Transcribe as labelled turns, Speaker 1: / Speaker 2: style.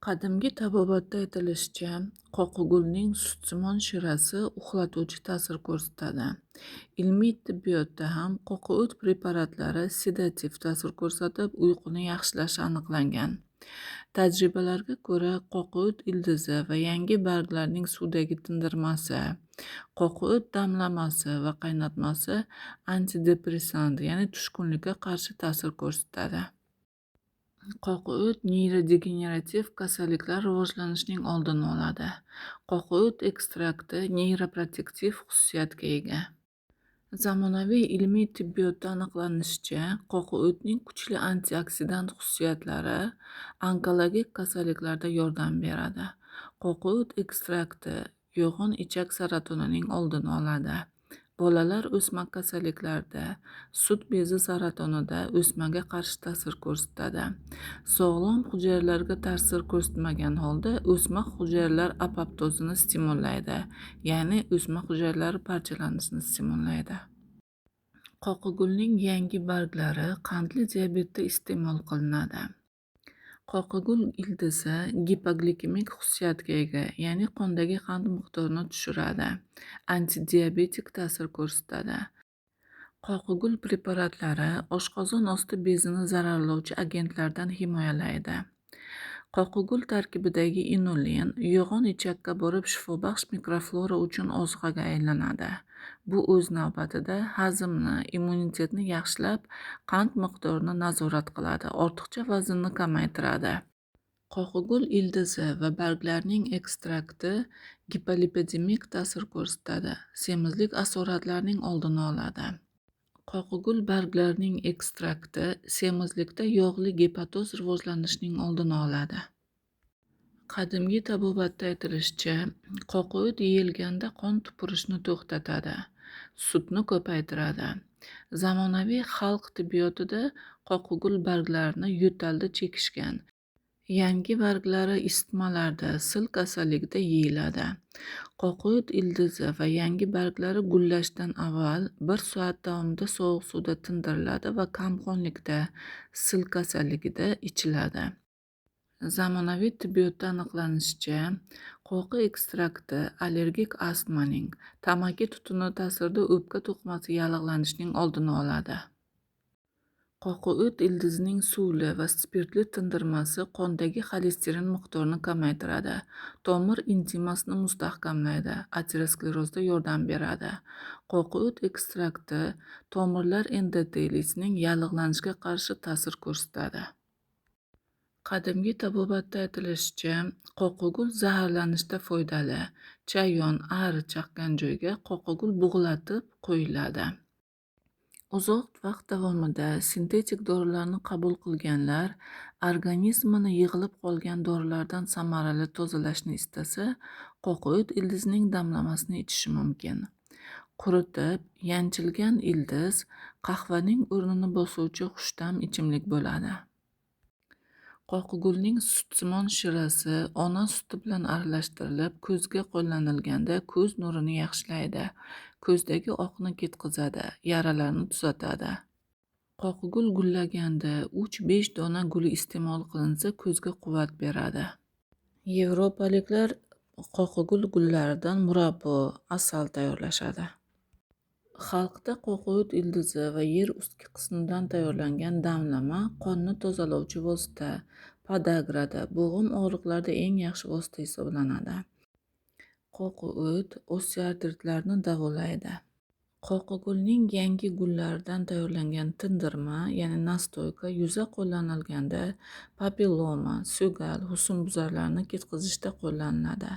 Speaker 1: Qadimgi tabobatda aytilishicha, qoqigulning sutsimon shirasi uxlatuvchi ta'sir ko'rsatadi. Ilmiy tibbiyotda ham qoqio't preparatlari sedativ ta'sir ko'rsatib, uyquni yaxshilashi aniqlangan. Tajribalarga ko'ra, qoqiot ildizi va yangi barglarning suvdagi tindirmasi, qoqiot damlamasi va qaynatmasi antidepressant, ya'ni tushkunlikka qarshi ta'sir ko'rsatadi. Qoqiot neyrodegenerativ kasalliklar rivojlanishining oldini oladi. Qoqiot ekstrakti neyroprotektiv xususiyatga ega. Zamonaviy ilmiy tibbiyotda aniqlanishicha, qoqiotning kuchli antioksidant xususiyatlari onkologik kasalliklarda yordam beradi. Qoqiot ekstrakti yo'g'on ichak saratonining oldini oladi. Bolalar o'sma kasalliklarida, sut bezi saratonida o'smaga qarshi ta'sir ko'rsatadi. Sog'lom hujayralarga ta'sir ko'rsatmagan holda o'sma hujayralar apoptozini stimullaydi, ya'ni o'sma hujayralari parchalanishini stimullaydi. Qoqigulning yangi barglari qandli diabetda iste'mol qilinadi. Qoqigul ildizi gipoglikemik xususiyatga ega, ya'ni qondagi qand miqdorini tushiradi, antidiabetik ta'sir ko'rsatadi. Qoqigul preparatlari oshqozon osti bezini zararlovchi agentlardan himoyalaydi. Qoqigul tarkibidagi inulin yo'g'on ichakka borib shifobaxsh mikroflora uchun ozuqaga aylanadi. Bu o'z navbatida hazmni, immunitetni yaxshilab, qand miqdorini nazorat qiladi, ortiqcha vaznni kamaytiradi. Qoqigul ildizi va barglarining ekstrakti gipolipidemik ta'sir ko'rsatadi, semizlik asoratlarining oldini oladi. Qoqigul barglarining ekstrakti semizlikda yog'li gepatoz rivojlanishining oldini oladi. Qadimgi tabobatda aytilishicha, qoqiot yeyilganda qon tupurishni to'xtatadi, sutni ko'paytiradi. Zamonaviy xalq tibbiyotida qoqigul barglarini yo'talda chekishgan. Yangi barglari isitmalarda, sil kasalligida yeyiladi. Qoqiot ildizi va yangi barglari gullashdan avval 1 soat davomida sovuq suvda tindiriladi va kamqonlikda, sil kasalligida ichiladi. Zamonaviy tibbiyotda aniqlanishicha, qoqi ekstrakti allergik astmaning, tamaki tutuni ta'sirida o'pka to'qimasi yallig'lanishining oldini oladi. Qoqiot ildizining suvli va spirtli tindirmasi qondagi xolesterin miqdorini kamaytiradi, tomir intimasini mustahkamlaydi, aterosklerozda yordam beradi. Qoqiot ekstrakti tomirlar endoteliysining yallig'lanishiga qarshi ta'sir ko'rsatadi. Qadimgi tabobatda aytilishicha, qoqigul zaharlanishda foydali. Chayon, ari chaqqan joyga qoqigul bug'latib qo'yiladi. Uzoq vaqt davomida sintetik dorilarni qabul qilganlar organizmini yig'ilib qolgan dorilardan samarali tozalashni istasa, qoqiot ildizining damlamasini ichishi mumkin. Quritib, yanchilgan ildiz qahvaning o'rnini bosuvchi xushta'm ichimlik bo'ladi. Qoqigulning sutsimon shirasi ona suti bilan aralashtirilib, ko'zga qo'llanilganda ko'z nurini yaxshilaydi, ko'zdagi oqni ketqizadi, yaralarni tuzatadi. Qoqigul gullaganda 3-5 dona guli iste'mol qilinsa, ko'zga quvvat beradi. Yevropaliklar qoqigul gullaridan murabbo, asal tayyorlashadi. Xalqda qoqiot ildizi va yer ustki qismidan tayyorlangan damlama qonni tozalovchi vosita, podagrada, bo'g'im og'riqlarida eng yaxshi vosita hisoblanadi. Qoqiot osteoartritlarni davolaydi. Qoqigulning yangi gullaridan tayyorlangan tindirma, ya'ni nastoyka yuza qo'llanilganda papilloma, so'gal, husnbuzarlarni ketqizishda qo'llaniladi.